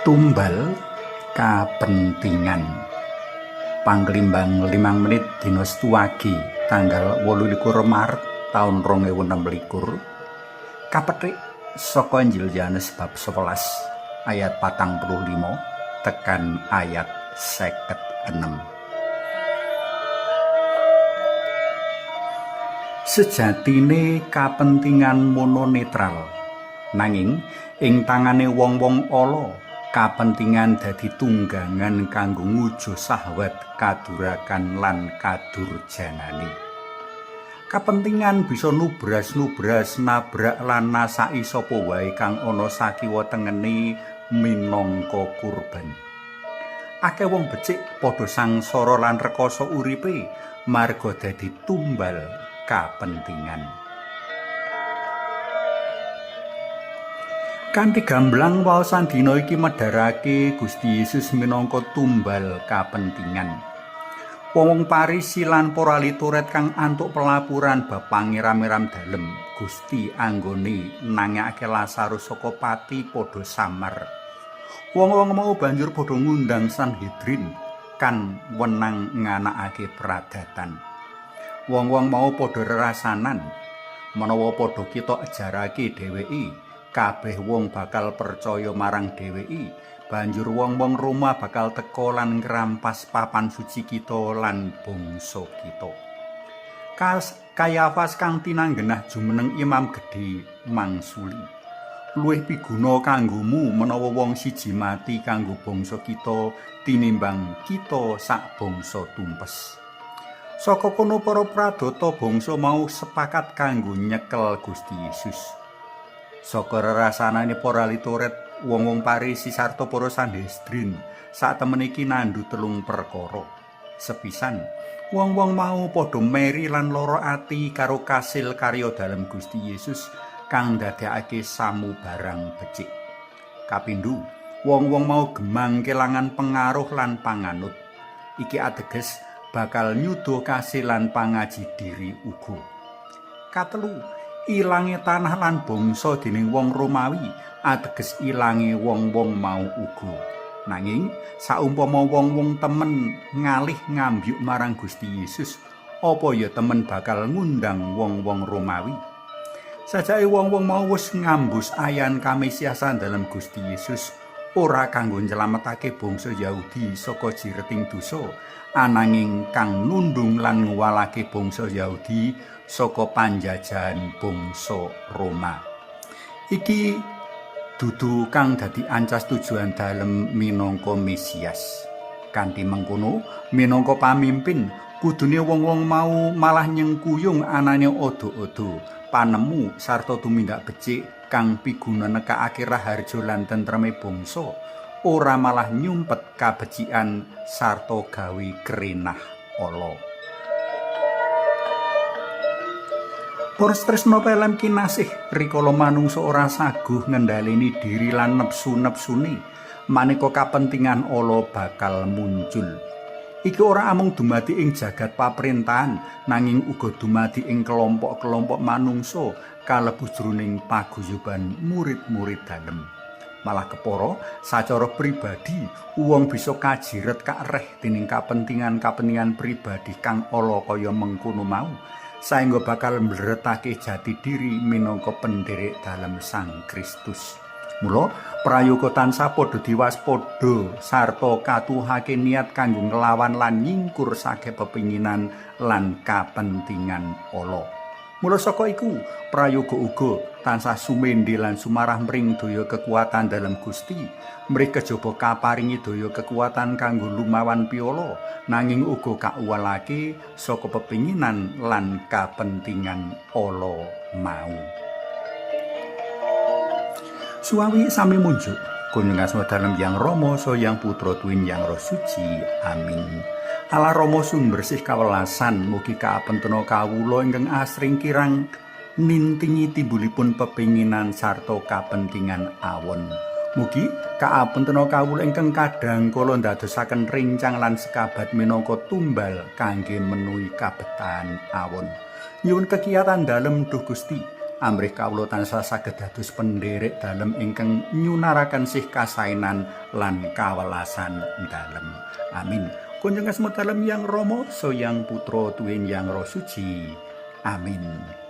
Tumbal kapentingan. Panglimbang 5 menit dina Setu Wage tanggal 28 Maret taun 2026 kapetik saka Injil Yohanes bab 11 ayat 45 tekan ayat 56. Sejatine kapentingan mono netral, nanging ing tangane wong-wong ala kapentingan dadi tunggangan kanggo ngujo sahwat kadurakan lan kadurjanane. Kapentingan bisa nubras-nubras nabrak lan nasaki sapa wae kang ana sakiwa tengene minangka kurban. Akeh wong becik padha sangsara lan rekoso uripe marga dadi tumbal kapentingan. Kanthi gamblang waosan dina iki medharake Gusti Yesus minangka tumbal kapentingan. Wong-wong Parisi lan para ahli Taurat kang antuk pelapuran bab pangeram-eram dalem Gusti anggone nangekake Lazarus saka pati padha samar. Wong-wong mau banjur padha ngundang Sanhedrin kan wenang nganakake pradatan. Wong-wong mau padha rerasanan menawa padha kita ajarake dheweke, kabeh wong bakal percaya marang dheweke. Banjur wong-wong Roma bakal teka lan ngrampas papan suci kita lan bangsa kita. Kayafas kang tinanggenah jumeneng imam gedhe mangsuli, luwih piguna kanggomu menawa wong siji mati kanggo bangsa kita tinimbang kita sak bangsa tumpes. Saka kono para pradata bangsa mau sepakat kanggo nyekel Gusti Yesus. Saka rerasanane para ahli Taurat, wong-wong Parisi sarta para Sanhedrin sak temen iki nandhu telung perkara. Sepisan, wong-wong mau padha meri lan lara ati karo kasil karya dalem Gusti Yesus kang ndadekake samu barang becik. Kapindho, wong-wong mau gemang kelangan pengaruh lan panganut. Iki ateges bakal nyuda kasilan pangaji diri uga. Katelu, ilange tanah lan bangsa dening wong Romawi ateges ilange wong-wong mau uga. Nanging saumpama wong-wong temen ngalih ngambyuk marang Gusti Yesus, apa ya temen bakal ngundang wong-wong Romawi? Sajake wong-wong mau wis ngambus ayan kamesiasan dalem Gusti Yesus ora kanggo nyelametake bangsa Yahudi saka jireting dosa, ananging kang nundung lan nguwalake bangsa Yahudi saka panjajahan bangsa Roma. Iki dudu kang dadi ancas tujuan dalem minangka Mesias. Kanthi mengkono, minangka pamimpin, kudune wong-wong mau malah nyengkuyung anane odo-odo, panemu sarta tumindak becik kang piguna nekakake raharja lan tentreme bangsa, ora malah nyumpet kabecikan sarta gawe krenah ala. Para tresna pelem kinasih, rikala manungsa ora saguh ngendhaleni diri lan nepsu-nepsune, maneka kapentingan ala bakal muncul. Iki ora amung dumadi ing jagat paprentahan, nanging uga dumadi ing kelompok-kelompok manungsa kalebu jroning paguyuban murid-murid dalem. Malah kepara, sacara pribadi wong bisa kajiret kakreh dening kapentingan-kapentingan pribadi kang ala kaya mengkono mau, saengga bakal mbletake jati diri minangka penderek dalem Sang Kristus. Mula prayoga tansah padha diwaspada sarta katuhake niat kanggo nglawan lan nyingkur sakeh pepinginan lan kapentingan ala. Mula saka iku prayoga uga tansah sumendhe lan sumarah mring daya kekuatan dalem Gusti, mrih kejaba kaparingi daya kekuatan kanggo lumawan piala, nanging uga kauwalake saka pepinginan lan kapentingan ala mau. Suwawi sami munjuk kunjung asma dalem Yang Rama saha Yang Putra tuwin Yang Roh Suci. Amin. Allah Rama sumber sih kawelasan, mugi kaapentena kawula ingkang asring kirang nintingi timbulipun pepinginan sarta kapentingan awon. Mugi kaapentena kawula ingkang kadang kala ndadosaken rencang lan sekabat minangka tumbal kangge menuhi kabetahan awon. Nyuwun kekiyatan dalem Duh Gusti. Amrih kawula tansah saged dados pendherek dalem ingkang nyunaraken sih kasaenan lan kawelasan dalem. Amin. Kunjung asma dalem Yang Rama, Sang Putra tuwin Yang Roh Suci. Amin.